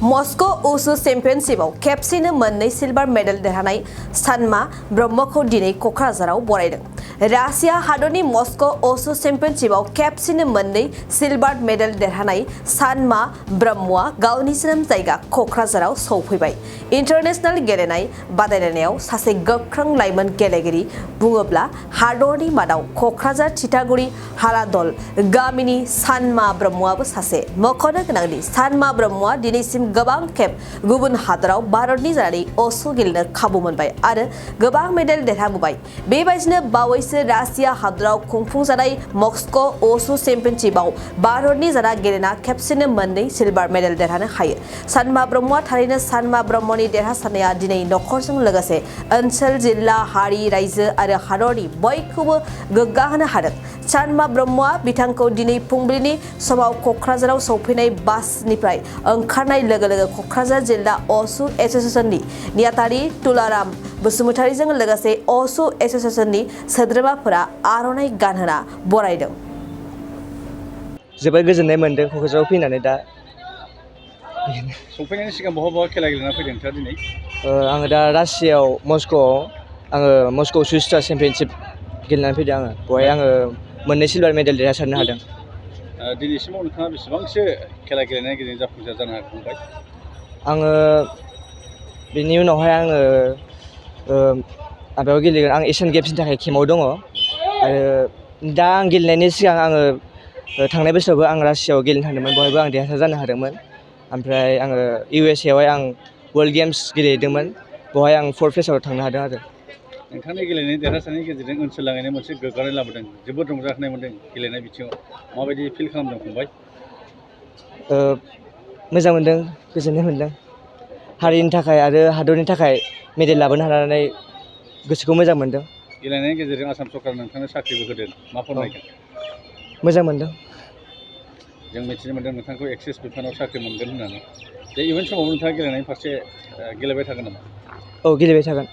मस्को उसु चेम्पियनशिपआव खेबसेनो मोननै सिलभार मेडेल देरहानाय सानमा ब्रह्मखौ दिनै क'क्राझाराव बरायदों। रासिया हादरनि मस्को उसु चेम्पियनशिपआव खेबसेनो मोननै सिलभार मेडेल देरहानाय सानमा ब्रह्मआ गावनि जोनोम जायगा क'क्राझाराव सौफैबाय। इन्टारनेशनेल गेलेनाय बादायलायनायाव सासे गोख्रों लाइमोन गेलेगिरि बुङोब्ला हादरनि मादाव क'क्राझार थिथागुरि हालादल गामिनि सानमा ब्रह्मआबो सासे। मख'नो गोनांदि सानमा ब्रह्मआ दिनैसिम गोबां खेब गुबुन हादराव भारतनि जानानै असु गेलेनो खाबु मोनबाय आरो गोबां मेडेल देरहाबोबाय। बेबायदिनो बावैसो रासिया हादराव खुंफुंजानाय मस्को असु चेम्पियनशिपआव भारतनि जाना गेलेना खेबसेनो मोननै सिलभार मेडेल देरहानो हायो। सानमा ब्रह्मआ थारैनो सानमा ब्रह्मनि देरहासारनाया दिनै नखरजों लोगोसे ओनसोल, जिल्ला, हारि, रायजो आरो हादरनि बयखौबो गोग्गाहोनो हादों। सानमा ब्रह्मआ बिथांखौ दिनै फुंबिलिनि समाव क'क्राझाराव सौफैनाय बासनिफ्राय ओंखारनाय लोगो लोगो क'क्राझार जिल्ला असु एस'सिएशननि नेहाथारि तुलाराम बसुमतारीजों लोगोसे असु एस'सिएशननि सोद्रोमाफोरा आर'नाइ गानहोना बरायदों। जोबोद गोजोननाय मोन्दों क'क्राझाराव फैनानै दा। सौफैनायनि सिगां बहा खेला गेलेना फैदों नोंथाङा दिनै? आङो दा रासियाव मस्क'आव मस्क' सुस्टार चेम्पियनशिप गेलेनानै फैदों आङो। बेवहाय आङो मोननै सिलभार मेडेल देरहासारनो हादों। दिनैसिमाव नोंथाङा बेसेबांसो खेला गेलेनायनि गेजेरजों जाफुंसार जानो हाखांबाय? आङो बेनि उनावहाय आङो माबायाव गेलेगोन। आं एसियान गेम्सनि थाखाय केम्पआव दङ आरो दा आं गेलेनायनि सिगां आङो थांनाय बोसोरावबो आं रासियाव गेलेनो थांदोंमोन। बेवहायबो आं देरहासार जानो हादोंमोन। ओमफ्राय आङो इउएसएआवहाय आं वर्ल्ड गेम्स गेलेदोंमोन। बेवहाय आं 4th प्लेसाव थांनो हादों आरो। नोंथांनि गेलेनायनि देरहासारनायनि गेजेरजों ओनसोल नाङैनो मोनसे गोग्गानाय लाबोदों। जोबोद रंजाखांनाय मोन्दों गेलेनाय बिथिङाव। माबायदि फिल खालामदों फंबाय? मोजां मोन्दों, गोजोननाय मोन्दों। हारिनि थाखाय आरो हादरनि थाखाय मेडेल लाबोनो हानानै गोसोखौ मोजां मोन्दों। गेलेनायनि गेजेरजों आसाम सरकारा नोंथांनो साख्रिबो होदों। मा फोरमायगोन? मोजां मोन्दों। जों मिथिनो मोन्दों नोंथांखौ एक्सिस बिफानाव साख्रि मोनगोन होननानै। बे इयुन समावबो नोंथाङा गेलेनायनि फारसे गेलेबाय थागोन नामा? औ, गेलेबाय थागोन।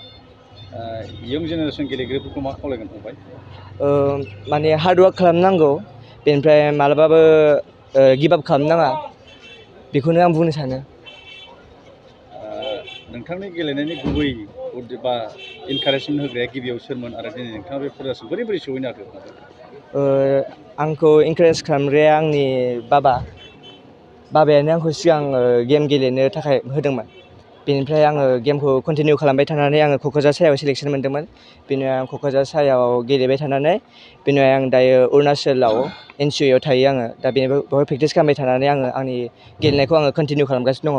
इयुन जेनेरेसन गेलेगिरिफोरखौ मा खावलायगोन फंबाय? माने हार्डवार्क खालामनांगौ, बेनिफ्राय मालाबाबो गिभ आप खालामनाङा, बेखौनो आं बुंनो सानो। नोंथांनि गेलेनायनि गुबै बा इनकारेजमेन्ट होग्राया गिबियाव सोरमोन आरो दिनै नोंथाङा बे फरायसासिम बोरै सहैनो हाखो? आंखौ इनकारेज खालामग्राया आंनि बाबायानो आंखौ सिगां गेम गेलेनो थाखाय होदोंमोन। बेनिफ्राय आङो गेमखौ कन्टिनिउ खालामबाय थानानै आङो क'क्राझार सायाव सिलेक्सन मोन्दोंमोन। बेनि उनाव आं क'क्राझार सायाव गेलेबाय थानानै बेनि उनाव आं दायो अरुणाचलाव NCUआव थायो आङो। दा बेवहाय प्रेक्टिस खालामबाय थानानै आङो आंनि गेलेनायखौ आङो कन्टिनिउ खालामगासिनो दङ।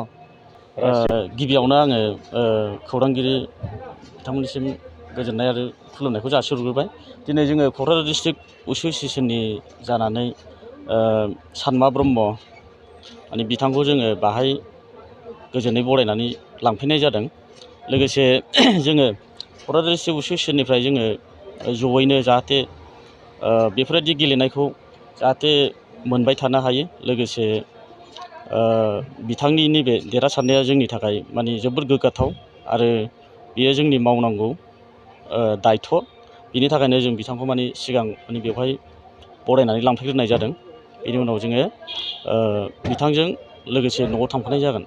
गिबियावनो आङो खौरांगिरि बिथांमोननिसिम गोजोननाय आरो खुलुमनायखौ जासिहरग्रोबाय। दिनै जोङो क'क्राझार डिस्ट्रिक्ट उसु एस'सिएशननि जानानै सानमा ब्रह्म माने बिथांखौ जोङो बाहाय गोजोनै बरायनानै लांफैनाय जादों। लोगोसे जोङो क'क्राझार डिस्ट्रिक्ट उसु एस'सिएशननिफ्राय जोङो जयैनो जाहाथे बेफोरबायदि गेलेनायखौ जाहाथे मोनबाय थानो हायो। लोगोसे बिथांनि नैबे देरहासारनाया जोंनि थाखाय माने जोबोद गोग्गाथाव आरो बेयो जोंनि मावनांगौ दायथ'। बिनि थाखायनो जों बिथांखौ माने सिगां माने बेवहाय बरायनानै लांफैग्रोनाय जादों। बेनि उनाव जोङो बिथांजों लोगोसे न'आव थांफानाय जागोन।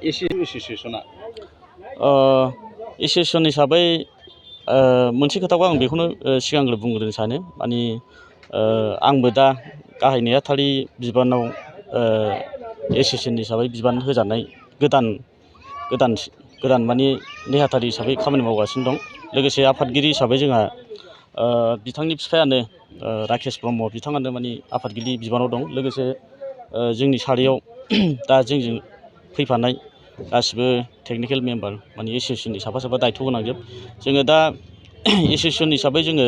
एस'सिएशना एस'सिएशन हिसाबै मोनसे खोथाखौ आं बेखौनो सिगांग्रो बुंग्रोनो सानो, माने आंबो दा गाहाय नेहाथारि बिबानाव एस'सिएशन हिसाबै बिबान होजानाय गोदान माने नेहाथारि हिसाबै खामानि मावगासिनो दं। लोगोसे आफादगिरि हिसाबै जोंहा बिथांनि बिफायानो राकेश ब्रह्म, बिथाङानो माने आफादगिरि बिबानाव दं। लोगोसे जोंनि सारियाव दा जोंजों फैफानाय गासिबो टेकनिकेल मेम्बार माने एस'सिएशननि साफा दायथ' गोनांजोब। जोङो दा एस'सिएशन हिसाबै जोङो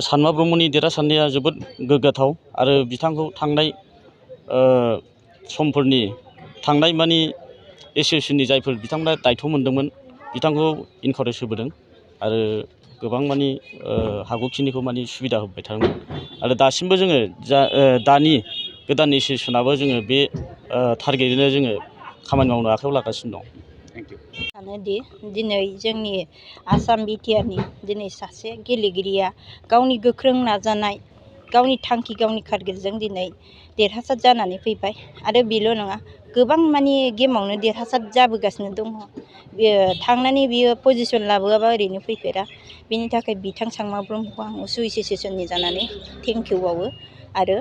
सानमा ब्रह्मनि देरहासारनाया जोबोद गोग्गाथाव आरो बिथांखौ थांनाय समफोरनि थांनाय माने एस'सिएशननि जायफोर बिथांमोना दायथ' मोन्दोंमोन बिथांखौ इनकारेज होबोदों आरो गोबां माने हागौखिनिखौ माने सुबिदा होबाय थादों। आरो दासिमबो जोङो दानि गोदान एस'सिएशनाबो जोङो बे टारगेटजोंनो जोङो खामानि मावनो आखायाव लागासिनो दं। Thank you. सानोदि दिनै जोंनि आसाम बिटिआरनि दिनै सासे गेलेगिरिया गावनि गोख्रों नाजानाय, गावनि थांखि गावनि टारगेटजों दिनै देरहासार जानानै फैबाय आरो बेल' नङा गोबां माने गेमावनो देरहासार जाबोगासिनो दङ बियो थांनानै बियो पजिसन लाबोआबा ओरैनो फैफेरा बिनि थाखाय बिथां सांमा ब्रह्मखौ आं उसु एसोसियेसननि जानानै थेंक इउ बावो आरो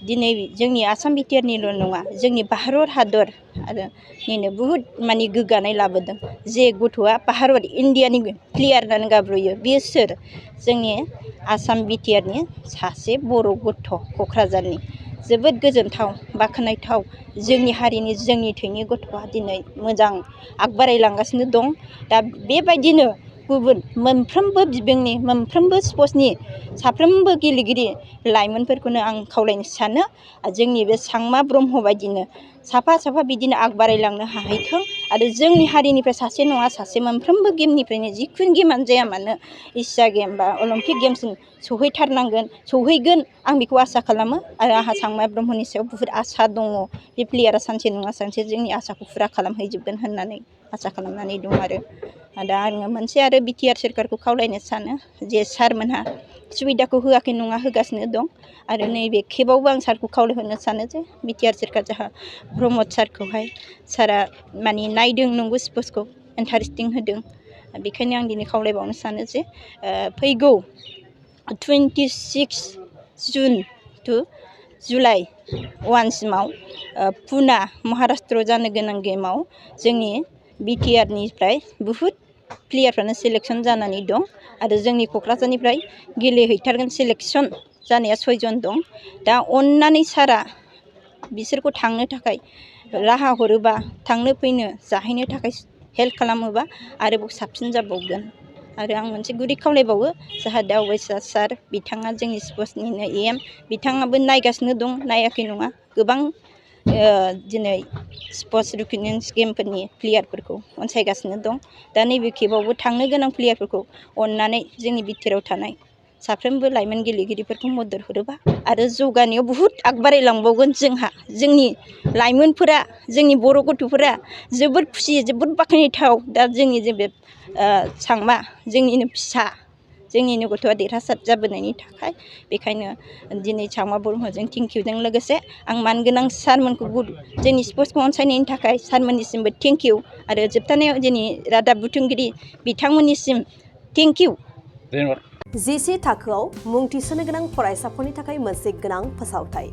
दिनै जोंनि आसाम बिटिआरनिल' नङा जोंनि भारत हादर आरो निनो बुहुत माने गोग्गानाय लाबोदों जे गथ'आ भारत इण्डियानि प्लेयार होननानै गाब्र'यो बियो सोर जोंनि आसाम बिटिआरनि सासे बर' गथ' क'क्राझारनि जोबोद गोजोनथाव बाख्नायथाव जोंनि हारिनि जोंनि थैनि गथ'आ दिनै मोजां आगबारायलांगासिनो दं दा बेबायदिनो गुबुन मोनफ्रोमबो बिबेंनि मोनफ्रोमबो स्पर्ट्सनि साफ्रोमबो गेलेगिरि लाइमोनफोरखौनो आं खावलायनो सानो जोंनि बे सांमा ब्रह्म बायदिनो साफा साफा बिदिनो आगबारायलांनो हाहैथों आरो जोंनि हारिनिफ्राय सासे नङा सासे मोनफ्रोमबो गेमनिफ्रायनो जिखुनु गेमानो जाया मानो एसिया गेम बा अलिम्पिक गेमसिम सहैथारनांगोन सहैगोन आं बेखौ आसा खालामो आरो आंहा सांमा ब्रह्मनि सायाव बुहुत आसा दङ बे प्लेयारा सानसे नङा सानसे जोंनि आसाखौ फुरा खालामहैजोबगोन होननानै आसा खालामनानै दं आरो दा आङो मोनसे आरो बिटिआर सोरखारखौ खावलायनो सानो जे सारमोनहा सुबिदाखौ होआखै नङा होगासिनो दं आरो नैबे खेबावबो आं सारखौ खावलायहरनो सानो जे बिटिआर सोरखार जाहा प्रमद सारखौहाय सारा माने नायदों नंगौ स्पर्ट्सखौ इन्टारेस्टिं होदों बेखायनो आं दिनै खावलायबावनो सानो जे फैगौ 26 जुन टु जुलाइ 1 सिमाव पुना महाराष्ट्र जानो गोनां गेमाव जोंनि बिटिआरनिफ्राय बुहुत प्लेयारफ्रानो सेलेक्सन जानानै दं आरो जोंनि क'क्राझारनिफ्राय गेलेहैथारगोन सेलेक्सन जानाया 6 जन दं दा अननानै सारा बिसोरखौ थांनो थाखाय राहा हरोबा थांनो फैनो जाहैनो थाखाय हेल्प खालामोबा आरोबाव साबसिन जाबावगोन आरो आं मोनसे गुरै खावलायबावो जाहा दावबायसा सार बिथाङा जोंनि स्पर्ट्सनिनो एम बिथाङाबो नायगासिनो दं नायाखै नङा गोबां दिनै स्पर्ट्स रिकगनाइज गेमफोरनि प्लेयारफोरखौ अनसायगासिनो दं दा नैबे खेबावबो थांनो गोनां प्लेयारफोरखौ अननानै जोंनि बिटिआरआव थानाय साफ्रोमबो लाइमोन गेलेगिरिफोरखौ मदद हरोबा आरो जौगानायाव बुहुत आगबारायलांबावगोन जोंहा जोंनि लाइमोनफोरा जोंनि बर' गथ'फोरा जोबोद खुसि जोबोद बाख्नायथाव दा जोंनि जे बे सांमा जोंनिनो फिसा जोंनिनो गथ'आ देरहासार जाबोनायनि थाखाय बेखायनो दिनै सांमा ब्रह्मजों थेंक इउजों लोगोसे आं मानगोनां सारमोनखौ जोंनि स्पर्ट्सखौ अनसायनायनि थाखाय सारमोननिसिमबो थेंक इउ आरो जोबथारनायाव जोंनि रादाब बुथुमगिरि बिथांमोननिसिम थेंक इउ धन्यबाद जिसे थाखोआव मुं थिसननो गोनां फरायसाफोरनि थाखाय मोनसे गोनां फोसावथाय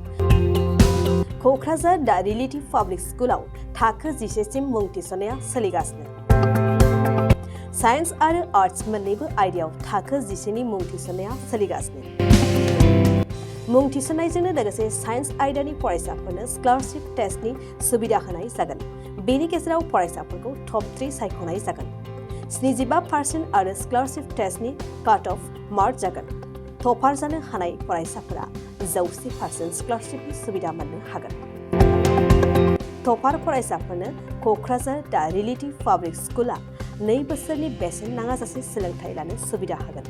क'क्राझार दा रिलेटिभ पाब्लिक स्कुलाव थाखो 10 सिम मुं थिसननाया सोलिगासिनो साइन्स आरो आर्ट्स मोन्नैबो आयदायाव थाखो 10 नि मुं थिसननाया सोलिगासिनो मुं थिसननायजोंनो लोगोसे साइन्स आयदानि फरायसाफोरनो स्कलारशिप टेस्टनि सुबिदा होनाय जागोन बेनि गेजेराव फरायसाफोरखौ टप 3 सायख'नाय जागोन 75% आरो स्कलारशिप टेस्टनि काट अफ मार्क जागोन टपार जानो हानाय फरायसाफोरा 100% स्कलारशिपनि सुबिदा मोननो हागोन टपार फरायसाफोरनो क'क्राझार दा रिलेटिभ पाब्लिक स्कुला 2 बोसोरनि बेसेन नाङाजासे सोलोंथाइ लानो सुबिदा होगोन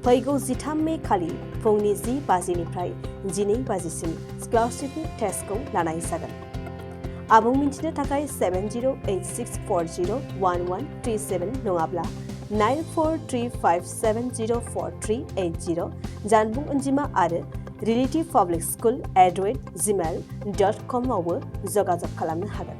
फैगौ 13 मे खालि फुंनि 10 बाजिनिफ्राय 12 बाजिसिम स्कलारशिपनि टेस्टखौ लानाय जागोन आबुं मिन्थिनो थाखाय 7086401137 नङाब्ला 9435704380 जानबुं अनजिमा आरो relative public school@gmail.com आवबो जगाजग खालामनो हागोन।